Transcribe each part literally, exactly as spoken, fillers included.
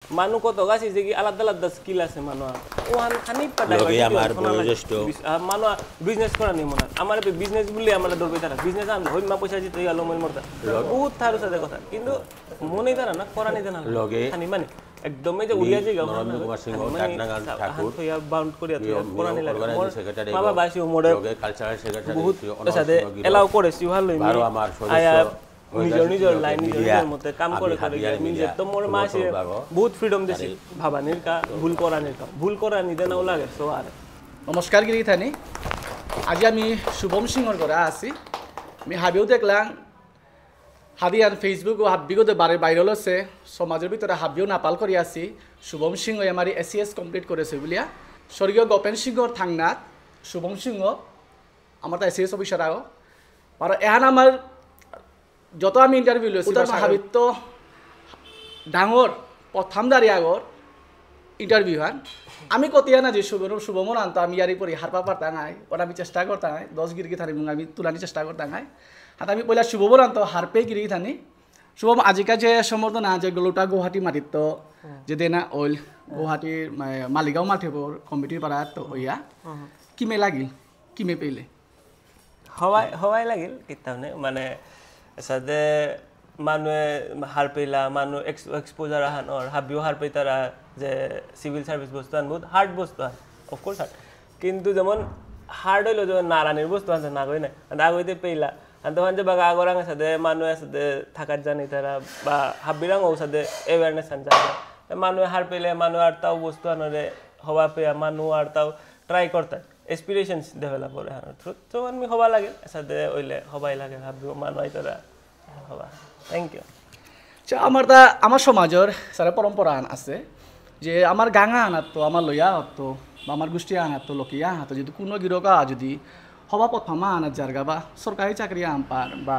মানু কত গাছি যে কি আলাদা আলাদা স্কিল আছে মানু। ওহান খানি পাতা লগে আমার বড় জ্যেষ্ঠ। মানু বিজনেস করা নেই মনে হয়। আমার বিজনেস বললে আমরা দৌড়বে তারা। বিজনেস আনলে হইমা পয়সা জিতে গেল মই মরতা। বহুত থার সাথে কথা। কিন্তু মনে তারা না, করা নিতে না। লগে খানি মানে একদমই যে উড়িয়া যে গাও নরেন্দ্র কুমার সিংহ, খানি মানে ডাকনাগাল ঠাকুর, থইয়া বাউন্ড করিয়া থইয়া করা নিয়ে লাগে। মোর সেক্রেটারি বাবা বাসি মোরে লগে কালচারাল সেক্রেটারি বহুত সাথে এলাও করে সিহাল লই বারো আমার সদস্য। নিজর নিজর লাইন, নিজর নিজর মতে কাম করে করে গিয়া নিজে তো মোর মাসে বহুত ফ্রিডম দিছি। ভাবানির কা, ভুল করানির কা, ভুল করানি দেনাও লাগে। সো আর নমস্কার গিরি থানি। আজি আমি শুভম সিংহর ঘরে আছি। আমি হাবিও দেখলাম, হাদিয়ান Facebook ও হাব্বিগো দে বারে ভাইরাল আছে। সমাজের ভিতরে হাব্বিও নাপাল করে আছি। শুভম সিংহ আমার এসিএস কমপ্লিট করেছে বুলিয়া। স্বর্গীয় গোপেন সিংহর থাংনাত শুভম সিংহ আমার তো এসিএস অফিসার আগো। আর এহান আমার যত আমি ইন্টারভিউ লইছি, উত্তর মহাবিত্ত ডাঙর প্রথম দাঁড়িয়ে আগর ইন্টারভিউ হান। আমি কতিয়া না যে শুভ শুভমর আনতো আমি ইয়ারি পরি হারপা পারতাঙাই, ওরা আমি চেষ্টা করতাঙাই, দশ গিরগি থারি মুঙ আমি তুলানি চেষ্টা করতাঙাই। হাতে আমি পয়লা শুভমর আনতো হারপে গিরগি থানি। শুভম আজিকা যে সমর্থন আছে গোলোটা গুয়াহাটি মাটিত তো যে দেনা অইল গুয়াহাটির মা-, মালিগাঁও মাঠে পর কমিটির পাড়া তো ওইয়া। কিমে লাগিল? কিমে পেলে? হওয়াই, হওয়াই লাগিল, কিতাও নেই। মানে, সাথে মানুয়ে হারপেলা, মানু এক্স-, এক্সপোজার আহান অর, হাবিও হারপেতারা যে সিভিল সার্ভিস বস্তু আন বহুত হার্ড বস্তু আন, অফকোর্স হার্ড। কিন্তু যেমন হার্ড হইলো যেমন নারানির বস্তু আনতে না কই না, আনতে আগইতে পেলা, আনতে ওখান যে বাগা আগরাং সাথে মানু সাথে থাকার জানি তারা বা হাবিরাং ও সাথে অ্যাওয়ারনেস আন জানি। মানু হারপেলে, মানু আর তাও বস্তু আনরে হওয়া পেয়া, মানু আর তাও ট্রাই করতে। এক্সপিরিয়েন্স ডেভেলপ করে হানোর থ্রু। তো আমি হবা লাগে, সাথে ওইলে হবাই লাগে, ভাববো মানু আইতারা হবা। Thank you. আচ্ছা, আমার তা, আমার সমাজর সারা পরম্পরা আন আছে যে আমার গাঙা আনাত তো, আমার লইয়া আনাত তো, বা আমার গোষ্ঠী আনাত তো, লকিয়া আনাত তো, যদি কোনো গিরকা যদি হবা পথ ফামা আনাত জারগা বা সরকারি চাকরি আন পার বা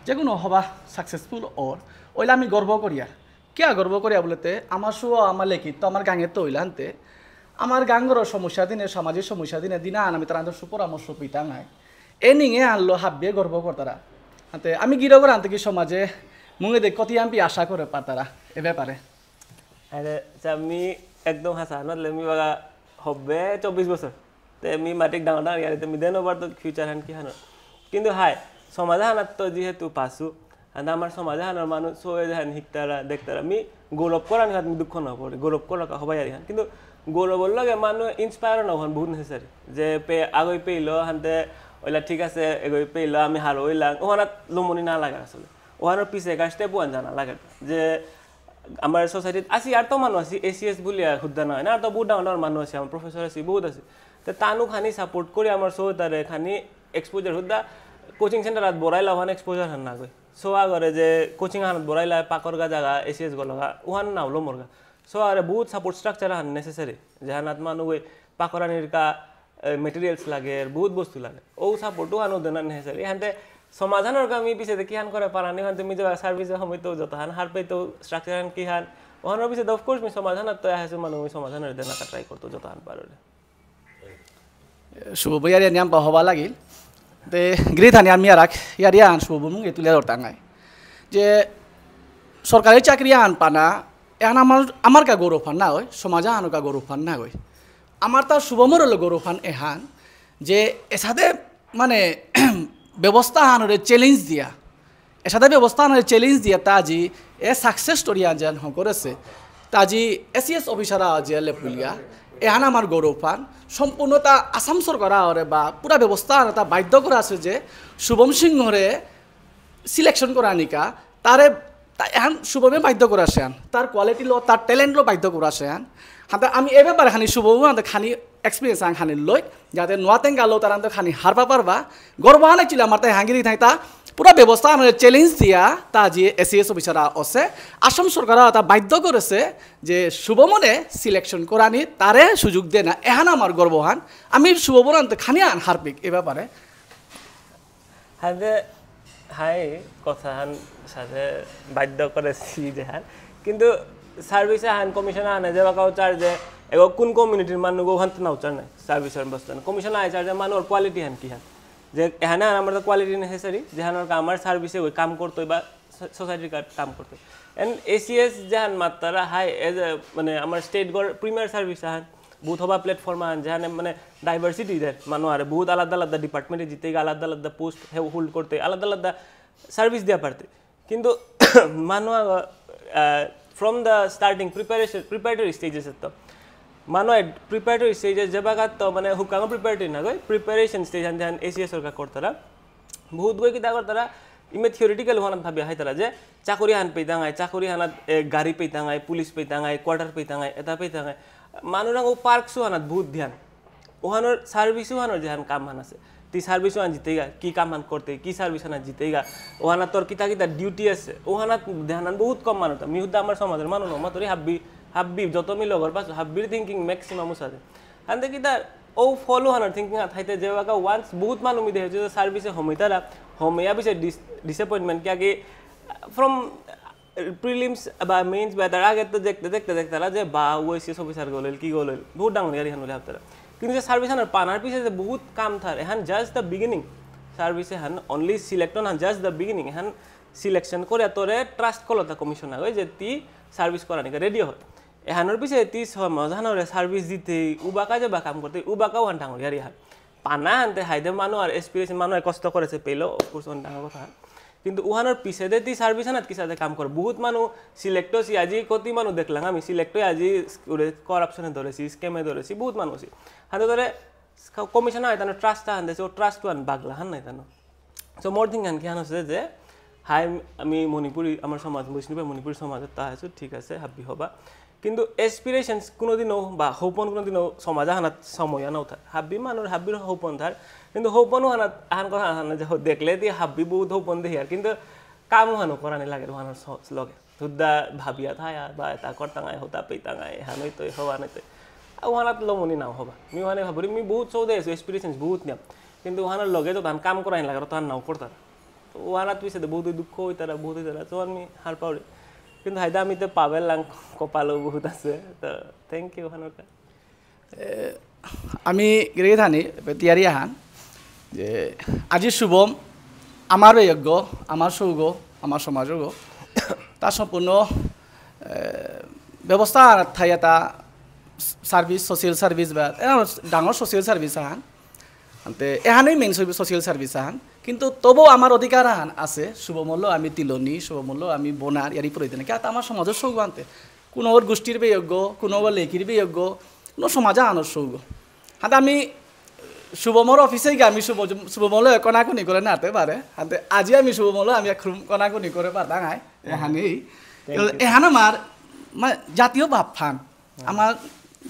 যে কোনো হবা সাকসেসফুল অর, ওইলে আমি গর্ব করিয়ার। কিয়া গর্ব করিয়া বলতে, আমার সুয়া, আমার লেখিত, আমার গাঙে তো ওইলে আনতে, আমার গাঙর সমস্যা দিনে, সামাজিক সমস্যা দিনে, দিনা আন আমি তারা সুপরামর্শ পিতাঙাই। এ নিঙে আনলো হাব্বিয়ে গর্ব করতারা। আনতে আমি গিরকর আনতে কি সমাজে মুঙে দেখ কতি আমি আশা করে পারতারা এ ব্যাপারে। আরে, আচ্ছা, আমি একদম হাসা, নাহলে আমি বাগা হবে চব্বিশ বছর। তে আমি মাটিক ডাঙর ডাঙর ইয়ারিতে আমি দেন ওভার তো ফিউচার হান কি হানো। কিন্তু হাই, সমাজ হানাত তো যেহেতু পাসু, আর আমার সমাজ হানার মানুষ সবাই যেহান হিকতারা, দেখতারা, আমি গৌরব করানি হাত আমি দুঃখ না পড়ে, গৌরব করা হবাই আর হান। কিন্তু গৌরবর লগে মানুষ ইন্সপায়ার না হন বহুত নেসেসারি। যে পে, আগই পেইলো, হানতে ওইলা ঠিক আছে, এগই পেইলো, আমি হারো ওইলাম, ওহানাত লমনি না লাগে আসলে। ওহানোর পিছে একটা স্টেপ ওয়ান জানা লাগে। যে আমার সোসাইটিত আসি আর তো মানুষ আসি, এসিএস বুলিয়া হুদ্দা নয় না, আর তো বহুত ডাঙর ডাঙর মানুষ আসি, আমার প্রফেসর আসি, বহুত আসি। তো তানু খানি সাপোর্ট করে আমার সৌতারে খানি এক্সপোজার হুদ্দা কোচিং সেন্টার আত বড়াইলা ওখানে এক্সপোজার হান না গই। সো আগরে যে কোচিং হানাত বড়াইলা পাকরগা জায়গা, এসিএস গলগা, ওহান নাও লো মোরগা। সো আগরে বহুত সাপোর্ট স্ট্রাকচার হান নেসেসারি। যেহানাত মানু গই পাকরানির কা মেটেরিয়ালস লাগে, বহুত বস্তু লাগে। ও সাপোর্টও হানো দেনা নেসেসারি। এহানতে সমাধানর কামি পিছে দেখি হান করে পারানি, হানতে মি যে সার্ভিসে সময় তো যত হান হার পেতো স্ট্রাকচার হান কি হান। ওহানোর পিছে অফকোর্স মি সমাধান তো আহেসু মানু মি সমাধানর দেনা ট্রাই করতো যত হান পারো। শুভ ইয়ারি নিয়াম পাহবা লাগিল। তে গিরি থানি আমি আর এক ইয়ারি আন শুভ মুঙে তুলে ধরতাঙাই। যে সরকারি চাকরি আন পানা, এহান আমার, আমার কা গৌরব হান না হয়, সমাজ আনো কা গৌরব হান না হয়। আমার তার শুভমর হলো গৌরব হান এহান, যে এসাদে মানে ব্যবস্থা আনরে চ্যালেঞ্জ দিয়া, এসাদে ব্যবস্থা আনরে চ্যালেঞ্জ দিয়া তা আজি এ সাকসেস স্টোরি আন যেন হঙ করেছে। তা আজি এসিএস অফিসার আ যে লেপুলিয়া, এহান আমার গৌরব হান, সম্পূর্ণ তা আসাম সরকার আরে বা পুরা ব্যবস্থা আনরে তা বাধ্য করে আছে যে শুভম সিংহরে সিলেকশন করানিকা, তারে তা এহান শুভমে বাধ্য করা সেহান, তার কোয়ালিটি লো, তার ট্যালেন্ট লো বাধ্য করা সেহান। হাতে আমি এ ব্যাপারে খানি শুভমে হাতে খানি এক্সপিরিয়েন্স আং খানি লই, যাতে নোয়া তেঙ্গা লো তার আনতে খানি হারপা পারবা। গর্ব আনে ছিল আমার তাই হাঙ্গিরি থাই তা পুরা ব্যবস্থা আনরে চ্যালেঞ্জ দিয়া তা যে এসিএস অফিসার আছে, আসাম সরকার তা বাধ্য করেছে যে শুভমনে সিলেকশন করানি তারে সুযোগ দেনা, এহান আমার গর্ব হান। আমি শুভমন আনতে খানি আন হারপিক এ ব্যাপারে। হাতে হাই কথা হান সাথে বাধ্য করেছি যে হান। কিন্তু সার্ভিস হান কমিশন আনে যে বাকাও চার যে এগো কোন কমিউনিটির মানুষ গো হান নাও চার নাই সার্ভিসর বস্তু। কমিশন আয় চার যে মানুষ কোয়ালিটি হান কি হান। যে এখানে আর আমার তো কোয়ালিটি নেসেসারি, যেখানে আর আমার সার্ভিসে ওই কাম করতো বা সো-, সোসাইটির কা-, কাম করতো। এন্ড এসিএস যেহান মাত্তারা হাই এজ মানে আমার স্টেট গর প্রিমিয়ার সার্ভিস আহান বহুত হবা প্ল্যাটফর্ম আহান যেহানে মানে ডাইভার্সিটি দের মানু আরে বহুত আলাদা আলাদা ডিপার্টমেন্টে জিতে আলাদা আলাদা পোস্ট হোল্ড করতে আলাদা আলাদা সার্ভিস দেওয়া পারতে কিন্তু মানু from the starting preparation preparatory stages তো মানু প্রিপারেটরি স্টেজেস যে বাগাত তো মানে হুকাঙ্গ প্রিপারেটরি না গই প্রিপারেশন স্টেজ হান যেহান এসিএস সরকার করতারা বহুত গই কিতা করতারা ইমে থিওরিটিক্যাল ওহানাত ভাবি হাইতারা যে চাকরি হান পেইতাঙাই চাকরি হানাত এ, গাড়ি পেইতাঙাই পুলিশ পেইতাঙাই কোয়ার্টার পেইতাঙাই এটা পেইতাঙাই মানুরাং ও পার্কস ওহানাত বহুত ধ্যান ওহানোর সার্ভিস ওহানোর যেহান কাম হান আছে তি সার্ভিস ওহান জিতেগা কি কাম হান করতে কি সার্ভিস হানাত জিতেগা ওহানাত তোর কিতা কিতা ডিউটি আছে ওহানাত ধ্যান হান বহুত কম মানুষ মি হুদ্দা আমার সমাজের মানুষ নমা তোর হাব্বি হাব্বি যত মি লগর পাস হাব্বির থিঙ্কিং ম্যাক্সিমাম উসাদে হানতে কিতা ও ফলো হানার থিঙ্কিং আত হাইতে যে বাকা ওয়ান্স বহুত মানু মি দেখে যে সার্ভিসে হমিতারা হমিয়া বিসে ডিসঅ্যাপয়েন্টমেন্ট কিয়া কি ফ্রম প্রিলিমস বা মেইনস বা তার আগে তো দেখতে দেখতে দেখতারা যে বা ওই সিএস অফিসার গলেল কি গলেল বহুত ডাঙর ইয়ারি হানুলে হাবতারা কিন্তু যে সার্ভিস হানার পানার পিছে যে বহুত কাম থার এহান just the beginning service Ehan only select Han just the beginning এহান সিলেকশন করে তোরে ট্রাস্ট করলো তা কমিশন আগে যে তি সার্ভিস করানিকা রেডি হয় এহানোর পিছে তি সমাজ হানোরে সার্ভিস দিতে উবাকা যে বা কাম করতে উবাকাও হান ডাঙর ইয়ারি হান পানা হানতে হাইদে মানু আর এক্সপিরিয়েন্স মানু আর কষ্ট করেছে পেলো অফকোর্স অন ডাঙর কথা কিন্তু উহানোর পিছে দে তি সার্ভিস হানাত কিসাদে কাম কর বহুত মানু সিলেক্ট হসি আজি কতি মানু দেখলাম আমি সিলেক্ট হয়ে আজি ওরে করাপশনে ধরেছি স্ক্যামে ধরেছি বহুত মানু আছি হাতে ধরে কমিশন হয় তানো ট্রাস্ট হান দেছে ও ট্রাস্ট ওয়ান বাগলা হান নাই তানো সো মোর থিং হান কি হান হচ্ছে যে হাই আমি মণিপুরি আমার সমাজ বৈষ্ণব মণিপুরি সমাজত তা আছো ঠিক আছে হাব্বি হবা কিন্তু এসপিরেশনস কোনোদিনও বা হৌপন কোনোদিনও সমাজ আহানাত সময় আনাও থার হাব্বি মানুষ হাব্বির হৌপন থার কিন্তু হৌপন হানাত আহান কথা আহান যে হো- দেখলে দিয়ে হাব্বি বহুত হৌপন দেখি আর কিন্তু কাম হানো করানি লাগে ওহানোর স- লগে হুদ্দা ভাবিয়া থায় আর বা এটা করতাঙাই হতা পেইতাঙাই হানই তো হবা নাই তো ওহানাত লমনি নাও হবা মি ওহানে ভাবুরি মি বহুত সৌদে আছো এক্সপিরিয়েন্স বহুত নিয়াম কিন্তু ওহানোর লগে তো ধান কাম করাই লাগে তো আর নাও করতারা তো ওহানাত পিছে বহুত দুঃখ হইতারা বহুত হইতারা তো আমি হার পাউরি কিন্তু হাইদা আমি তো পাবেল লাং কপালও বহুত আছে তো থ্যাংক ইউ ওহানোর কা আমি গিরিগিথানি তিয়ারি আহান যে আজি শুভম আমার বেয়জ্ঞ আমার সৌগ আমার সমাজগ তা সম্পূর্ণ এ, ব্যবস্থা থাই এটা সার্ভিস সোশিয়াল সার্ভিস বা এ, ডাঙর সোশিয়াল সার্ভিস আহান আনতে এহানই মেইন সোশিয়াল সার্ভিস আহান কিন্তু তবু আমার অধিকার আহান আছে শুভমূল্য আমি তিলনি শুভমূল্য আমি বোনার ইয়ারি পরে দিনে কি আমার সমাজের সৌগ আনতে কোনো ওর গোষ্ঠীর বেয়জ্ঞ কোনো ওর লেখির বেয়জ্ঞ কোনো সমাজে আনোর সৌগ হাতে আমি শুভমর অফিসে গিয়ে আমি শুভ শুভমল কনাকুনি করে নাতে পারে হাতে আজি আমি শুভমল আমি এক রুম কনাকুনি করে পারতাম আই এহানি এহান আমার মা- জাতীয় ভাব ফান আমার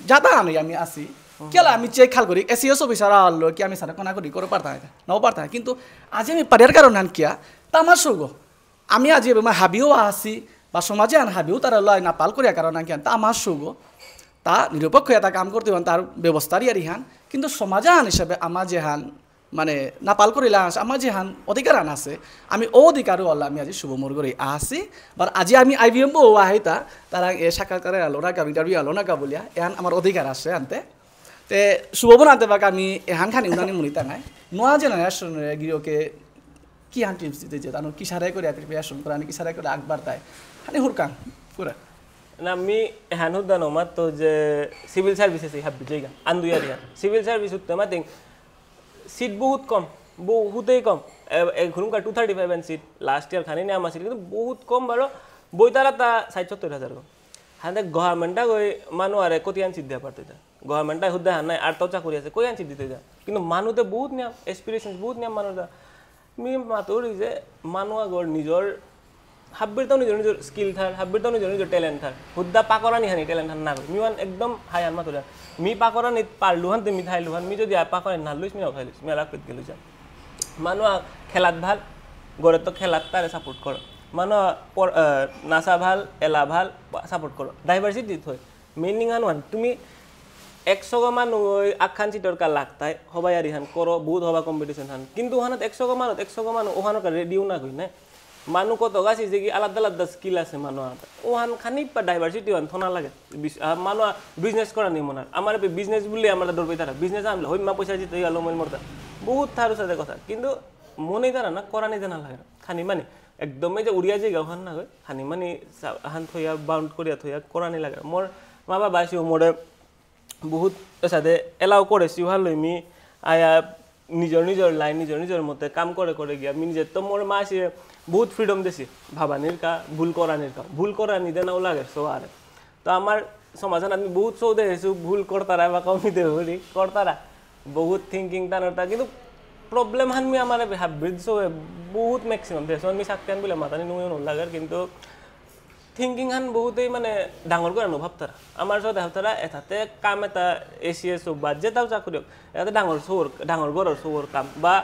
জাতা আনি আমি আসি কেলা আমি চেক খাল করি এসিএস অফিসার আলো কি আমি সারা কনাকুনি করে পারতাম না পারতাম কিন্তু আজি আমি পারিয়ার কারণ হান কিয়া তা আমার সৌগ আমি আজি এবার হাবিও আসি বা সমাজে আন হাবিও তারা লয় না পাল করিয়া কারণ আন কিয়া তা আমার সৌগ তা নিরপেক্ষ এটা কাম করতে হন তার ব্যবস্থার ইয়ারি হান কিন্তু সমাজে আন হিসাবে আমার যে হান মানে নাপাল করিলা আছে আমার যে হান অধিকার আন আছে আমি ও অধিকারও আল্লাহ আমি আজি শুভমর করে আসি বাট আজি আমি আইবিএম বো আহিতা তারা এ সাক্ষাৎকারে আলো না কা ইন্টারভিউ আলো না কা বলিয়া এহান আমার অধিকার আছে আনতে তে শুভমন আনতে বাক আমি এহান খানি উনানি মুনি তাঙাই নোয়া জেনারেশন গিরকে কি হান টিপস দিতে যে তানো কিসারে করে প্রিপারেশন করানি কিসারে করে আকবার তাই খানি হুরকাং পুরা না মি এহান হুদ্দা নমাত তো যে সিভিল সার্ভিসেস এই হাব্বি জায়গা আন্দুয়ারিয়া সিভিল সার্ভিস উত্তে মাতিং সিট বহুত কম বহুতেই কম এ- এক ঘুরুমকা টু থার্টি ফাইভ এন সিট লাস্ট ইয়ার খানি নিয়াম আছিল কিন্তু বহুত কম বারো বইতারা তা ষাট সত্তর হাজার কম হাতে গভর্নমেন্টটা গই মানু আরে কতি আন সিট দেওয়া পারতে তা গভর্নমেন্টটা হুদ্দা হান নাই আর তো চাকরি আছে কই আন সিট দিতে যা কিন্তু মানুতে বহুত নিয়াম এক্সপিরিয়েন্স বহুত নিয়াম মানু তা মি মাতুরি যে মানু আগর নিজর হাব্বিরতাও নিজর নিজর স্কিল থার হাব্বিরতাও নিজর নিজর ট্যালেন্ট থার হুদ্দা পাকরানি হানি ট্যালেন্ট হান না করি মি ওয়ান একদম হাই আন মাতুরি মি পাকরানি পারলু হান তুমি থাইলু হান মি যদি আর পাকরানি না লুইস মি না থাইলুইস মি আলাক পেত গেলু যা মানু আ- খেলাত ভাল গরে তো খেলাত তারে সাপোর্ট করো মানু আ পড়- আ, নাচা ভাল এলা ভাল সাপোর্ট করো ডাইভার্সিটি থই মিনিং আন ওয়ান তুমি একশো গো মানু ওই আখান সিটর কা লাগতাই হবাই আর ইহান করো বহুত হবা কম্পিটিশন হান কিন্তু ওহানাত একশো গো মানু একশো গো মানু ওহানো কা রেডিও না কই না মানু কত গাছি যে কি আলাদা আলাদা স্কিল আছে মানু আলাদা ওহান খানি পা ডাইভার্সিটি ওহান থনা লাগে বিস- আ, মানু বিজনেস করা নেই মনার আমার বিজনেস বললে আমরা ডর পাই তারা বিজনেস আনলে হইমা পয়সা জিতে গেল মন মরতা বহুত থারু সাথে কথা কিন্তু মনে তারা না করা নিতে না লাগে খানি মানে একদমই যে উড়িয়া যাইগা ওহান না গই, হানি মানি সা-, হান থইয়া, বাউন্ড করিয়া থইয়া করানি লাগে। মোর মা বাবা আসিও মোরে বহুত এসাদে এলাও করেসি, ওহান লই মি আয়া নিজর নিজর লাইন, নিজর নিজর মতে কাম করে করে গিয়া। মি নিজে তো মোর মা আসি বহুত ফ্রিডম দেসি, ভাবানির কা, ভুল করানির কা, ভুল করানি দেনাও লাগে সো আরে। তো আমার সমাজে আমি বহুত সৌ দেখেসু, ভুল করতারা বা কমি দেবরি করতারা, বহুত থিঙ্কিং টানরতা, কিন্তু প্রবলেম হান মি আমার হাবিত সৌ বহুত ম্যাক্সিমাম দেখেসু। আমি সাকতেন বলে মাতানি নুয়ে নুন লাগের, কিন্তু থিঙ্কিং হান বহুতেই মানে ডাঙর করে নো ভাবতারা। আমার সাথে ভাবতারা এটাতে কাম এটা এসিএস হোক বা যেটাও চাকরি হোক, এটাতে ডাঙর সৌর, ডাঙর ঘরর সৌর কাম বা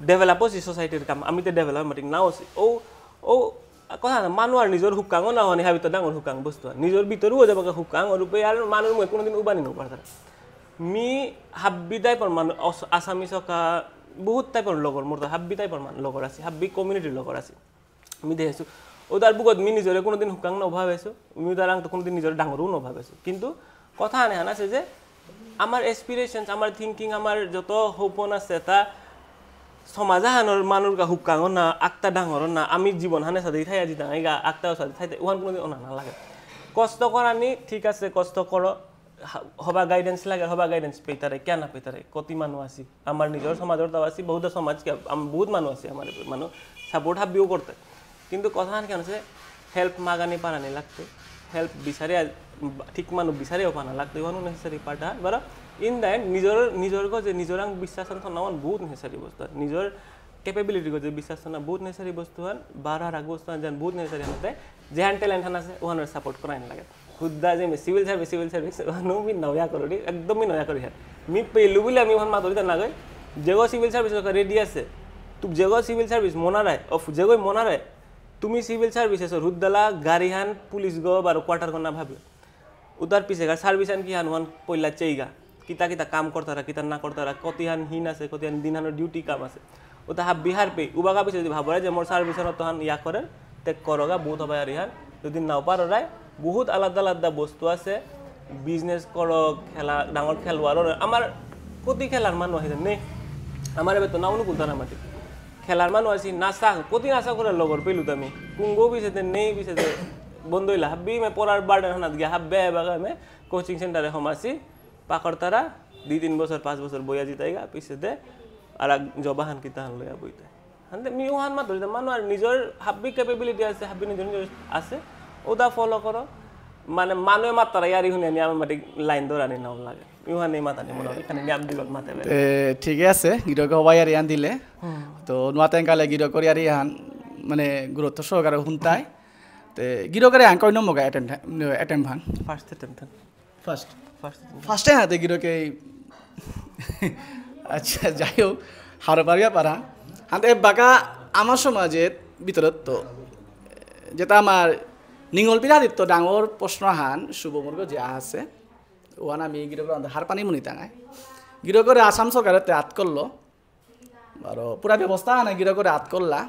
ডেভেলপ হচ্ছি সোসাইটির কাম, আমি তো ডেভেলপ মাটিং না হচ্ছি। ও, ও কথা না, মানু আর নিজর হুকাঙও না হনি হাবিত ডাঙর হুকাং বস্তু। নিজর ভিতরেও যাবে হুকাং, ওর উপরে আর মানুষ মুখে কোনোদিন উবানি নো পারতারা। মি হাব্বি টাইপর মানুষ, আসামি সকা বহুত টাইপর লগর, মোর তো হাব্বি টাইপর মানুষ লগর আছে, হাব্বি কমিউনিটির লগর আছে। মি দেখেসু, ও তার বুকত মি নিজরে কোনোদিন হুকাং না ভাবেসু, মি তার আং তো কোনোদিন নিজরে ডাঙরও না ভাবেসু। কিন্তু কথা আনে হান আছে যে আমার এসপিরেশনস, আমার থিঙ্কিং, আমার যত হপন আছে, তা সমাজ আহানর মানুর গা হুকাঙও না, আক্তা ডাঙরও না, আমি জীবন হানে সাথে থাইয়া জিতাং, এই গা আক্তাও সাথে থাইতে, ওহান কোনোদিন ওনা না লাগে। কষ্ট করানি, ঠিক আছে, কষ্ট করো, হা-, হবা গাইডেন্স লাগে, হবা গাইডেন্স পেতারে, কিয়া না পেতারে, কতি মানু আছি, আমার নিজর সমাজর তাও আছি, বহুত সমাজ কি, আম-, বহুত মানু আছি, আমার মানু সাপোর্ট হাবিও করতে। কিন্তু কথা হান কেন আছে, হেল্প মাগানি পারানি লাগতো, হেল্প বিচারে আ-, ঠিক মানু বিচারেও পানা লাগতো, ওহানও নেসেসারি পার্ট। বারো ইন দ্য এন্ড নিজর, নিজর গজে নিজরাং বিশ্বাস আন থনা ওহান বহুত নেসেসারি বস্তু। নিজর ক্যাপেবিলিটি গজে বিশ্বাস আনা বহুত নেসেসারি বস্তু হান, বারো আর আগ বস্তু হান যেন বহুত নেসেসারি হানতে, যেহান ট্যালেন্ট হান আছে, ওহানরে সাপোর্ট করানি লাগে। হুদ্দা যে me civil service, civil service, ওহানও মি নয়া করি, একদম মি নয়া করি হান। মি পেলু বুলে আমি ওহান মাতুরি তা না গই, যেগো সিভিল সার্ভিস ওকে রেডি আছে, তু যেগো সিভিল সার্ভিস মনারায়, অফ যেগোই মনারায়, তুমি সিভিল সার্ভিসেসর হুদ্দালা গাড়ি হান পুলিশ গো বারো কোয়ার্টার গো না ভাবে। উতার পিছে গা সার্ভিস আন কি হান ওহান পইলা চেইগা। কিতা কিতা কাম করতারা, কিতা না করতারা, কতি হান হিন আছে, কতি হান দিন হানর ডিউটি কাম আছে। উতা হাব্বি হারপে, উবাকা পিছে যদি ভাবরে যে মোর সার্ভিস আন অত হান ইয়া করে, তে করগা বহুত হবাই আর ইহান। যদি নাও পারো রায়, বহুত আলাদা আলাদা বস্তু আছে। বিজনেস করো, খেলা, ডাঙর খেলোয়াড় অর। আমার কতি খেলার মানু আছে, নেই। আমার এবার তো নাও নুকুলতা না মাটি। খেলার মানু আছি, নাচা, কতি নাচা করে লগর পেলু তো আমি। কুঙ্গো পিছেতে নেই, পিছেতে বন্ধ হইলা। হাব্বি মে পড়ার বার্ডেন হানাত গিয়া, হাব্বে এবার আমি কোচিং সেন্টারে হমাসি, পাকড়তারা, দুই তিন বছর, পাঁচ বছর বইয়া জিতাইগা, পিছেতে আর এক জবাহান কিতা হান লইয়া বইতে। হানতে মি ওহান মাতুরি তা মানু আর নিজর হাব্বি ক্যাপেবিলিটি আছে, হাব্বি নিজর নিজর আছে, ওটা ফলো করো। মানে মানুয়ে মাতারা ইয়ারি হুনে আমি আমার মাটি লাইন ধরানি নাও লাগে। মি ওহান নেই মাতানি মনে হয়, এখানে আমি আব্দি মাতে পারি। এ, ঠিক আছে, গিরকে হবাই ইয়ারি আন দিলে। তো নুয়া তেঙ্কালে গিরকর ইয়ারি হান, মানে গুরুত্ব সহকারে হুনতাই। তে গিরকরে আন কয় নম্বর গা অ্যাটেম্প, অ্যাটেম্প হান? First attempt. ফার্স্ট। ফার্স্ট। ফার্স্টে হাতে গিরকে এই আচ্ছা, যাই হোক, হারো পারিয়া পারা। হাতে বাকা আমার সমাজের ভিতরে তো যেটা আমার নিঙল পিড়াদিত্য ডাঙর প্রশ্ন হান শুভমুর্গ যে আছে, ওহান আমি গিরকর আনতে হারপানি মুনি তাঙায়। গিরকরে আসাম সরকারে তে আত করলো, বারো পুরা ব্যবস্থা আনে গিরকরে আত করলা।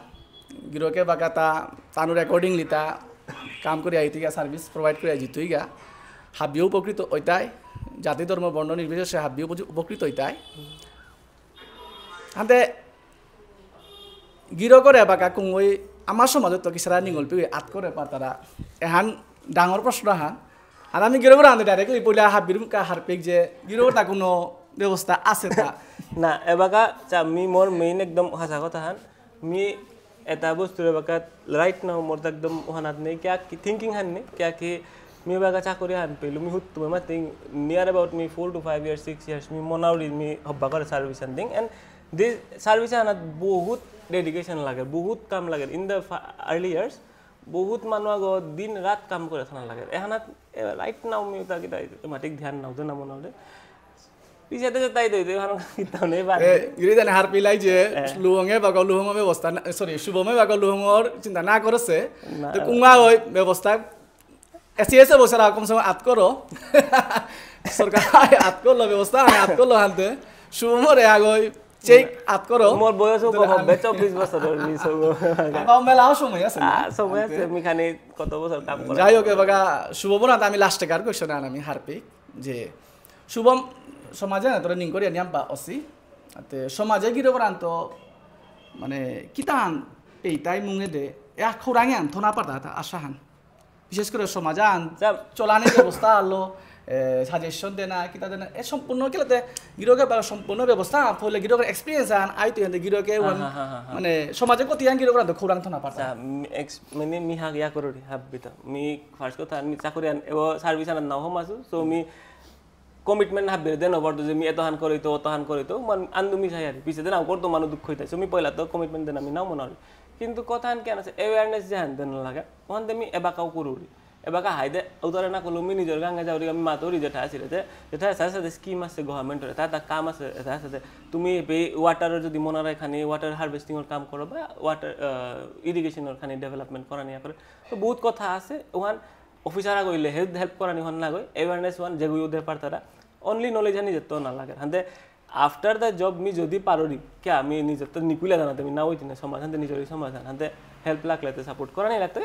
গিরকে বাকাতা তানুর অ্যাকর্ডিংলি তা কাম করে আইতে গিয়া সার্ভিস প্রোভাইড করে আইজিত হইগা। হাবিও উপকৃত হইতাই, জাতি ধর্ম বর্ণ নির্বিশেষে হাবিও উপকৃত হইতাই। হাতে গিরকরে বাকা কুঙই আমার সমাজত তো কিসারা নিঙল পিউই আত করে পারতারা। এহান ডাঙর প্রশ্ন হান। আর আমি গিরকরে আনতে ডাইরেক্টলি পইলা হাবির মুখা হারপেক যে গিরকর তা কোনো ব্যবস্থা আছে তা। না, এবাকা চা, মি মোর মেইন একদম হাসা কথা হান। মি এটা বস্তুর এবাকা রাইট নাও মোর তো একদম ওহানাত নেই, কিয়া কি থিঙ্কিং হান নেই, কিয়া কি মি এবাকা চাকরি হান পেলু, মি হুত তুমি মাতিং নিয়ার অ্যাবাউট মি four two five years, six years, মি মনাউরি মি হব্বা করে সার্ভিস আন দিং। And this service এহানাত বহুত ডেডিকেশন লাগে, বহুত কাম লাগে। In the early years, বহুত মানু আগো দিন রাত কাম করে থানা লাগে। এহানাত রাইট নাও মি উতা কিতা মাটিক ধ্যান নাও দে না মনে হলে। পিছেতে যে তাই দইতে এহান কিতাও নেই বাদ। এ, গিরি জানে হার পিলাই যে, হ্যাঁ। লুহঙে বাগো লুহঙ ব্যবস্থা না, সরি, শুভমে বাগো লুহঙর চিন্তা না করেছে। না। তো কুঙা ওই ব্যবস্থা এসি এসে বসে রাখো, কমসে কম আত করো। সরকার আত করলো ব্যবস্থা, আমি আত করলো হানতে। শুভমরে আগই চেক আত করো। মোর বয়স তো কম আমি হবে, চব্বিশ বছর, বিশ হবে। বাবা, মেলাও সময় আছে না? আ, সময় আছে, আমি খানি কত বছর কাম করা। যাই হোক, এবাকা শুভমর হাতে আমি লাস্টে কার কোয়েশ্চন আন আমি হারপিক যে শুভম সমাজে না তোরা নিং করিয়া নিয়াম পা অসি। আতে সমাজে গিরকরান্ত মানে কিতান পেইতাই মুঙেদে, এ খৌরাঙে আন থনা পারতা তা আশা হান। বিশেষ করে সমাজ আন, যা। চলানি ব্যবস্থা আলো, এ, suggestion দেনা, কিতা দেনা, এ সম্পূর্ণ কিলাতে গিরকে বা সম্পূর্ণ ব্যবস্থা, ফলে গিরকের experience আন, আইতো এনে গিরকে হা, ওয়ান, হা, হা, হা, হা। মানে, সমাজে কতি আন গিরকে আন খৌরাং থনা পারতা। আচ্ছা, মি-, ex-, মানে, মি হাগ ইয়া করুরি, হাবিতা। মি first কথা, মি চাকরি আন, এব service আন নাও হমাসু, so মি commitment হাবিরে দেন ওভার যে মি এতহান করিতো, অতহান করিতো, মান আন্দু মি চাই আর। পিছে দেন আউকর তো মানু দুঃখ হইতাই। So মি পয়লা তো commitment দেন আমি নাও মনে হয়। কিন্তু কথা আন কেন আছে, awareness যে আন দেন লাগে, ওখান মি এবাকাও করুরি। এবাকা হাইদে উতারে না করলো, মি নিজের গাঙে যাওরি, আমি মাতুরি যেটা আছে রে, যেটা আছে, আছে scheme আছে government-র, তা, তা কাম আছে, এটা আছে যে তুমি বে-, water-র যদি মনে রায় খানি, water harvesting-র কাম করো বা water, আহ, irrigation-র খানি development করা নিয়ে করে, তো বহুত কথা আছে, ওখান officer আগইলে help, help করানি হন না গই, awareness ওয়ান যেগুই উদে পারতারা, only knowledge হানি যেত না লাগে। হানতে after the job মি যদি পারুরি, কে আমি নিজের তো নিকুলে জানাতে আমি না হইতে না সমাজ, হানতে নিজেরই সমাজ, হানতে help লাগলে তো support করানি লাগতে,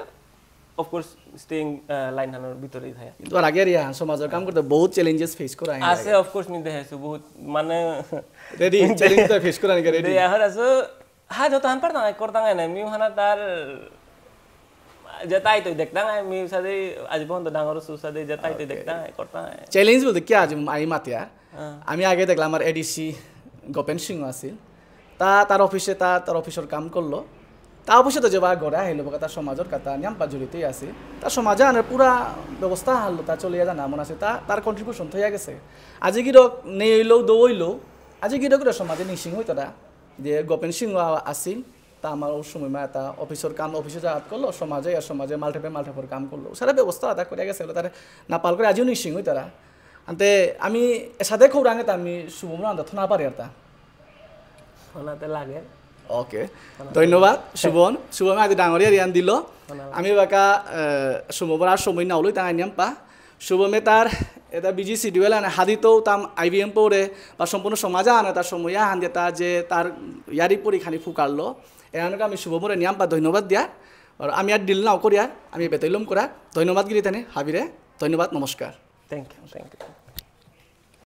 of course, staying, আহ, line হানোর ভিতরেই থাকে। কিন্তু আর আগে রিয়া সমাজের কাম করতে বহুত challenges face করা আছে, of course, মি দেহেসু বহুত, মানে, ready, challenge তো face করা নাকি ready? দে, এখন আছো, হ্যাঁ, যত হান পারতাম, আমি করতাম, আমি, মি হানা তার, যেতাই তো দেখতাম, আমি, মি সাথে, আজ পর্যন্ত ডাঙর সু সাথে, যেতাই তো Okay. দেখতাম, আমি করতাম, আমি। Challenge বলতে কি আজ আমি মাতিয়ার? হ্যাঁ। আমি আগে দেখলাম আমার এডিসি গোপেন সিংহ আছিল। তা তার অফিসে তা তার অফিসের কাম করলো। তা অফিসে তো যেবা ঘরে আহিল, বকা তার সমাজের কথা নিয়াম পা জড়িতই আছিল। তার সমাজে আনার পুরা ব্যবস্থা হারলো, তা চলিয়া জানা মন আছে, তা তার contribution থইয়া গেছে। আজি গিরক নেই হইলেও, দৌ হইলেও, আজি গিরক সমাজে নিশিং হইতারা, যে গোপেন সিংহ আ-, আছিল, তা আমার ওই সময় মা তা অফিসের কাম অফিসে যাওয়াত করলো, সমাজে আর সমাজে মালঠেপে মালঠেপের কাম করলো। সারা ব্যবস্থা আদা করিয়া গেছে, তারে না পাল করে আজিও নিশিং হইতারা। আনতে আমি এসাদে খৌরাঙে তা আমি শুভমরা আনতে থনা পারি আর তা। থনাতে লাগে। Okay। থনাতে ধন্যবাদ, লাগে। শুভম। শুভমে আজ ডাঙরিয়া রিয়ান দিল। থনা লাগে। আমি বাকা, আহ, শুভমর আর সময় না হলো, তাই নিয়াম পা। শুভমে তার এটা বিজি শিডিউল আনে হাদিতেও তাম আইবিএম পড়ে বা সম্পূর্ণ সমাজে আনে তার সময় আহান দিয়ে তা যে তার ইয়ারি পরি খানি ফুকারলো। এহানকে আমি শুভমরে নিয়াম পা ধন্যবাদ দিয়া। আর আমি আর ডিল নাও করিয়ার, আমি বেতইলম করা। ধন্যবাদ গিরি তানে, হাবিরে। ধন্যবাদ, নমস্কার। Thank you, thank you.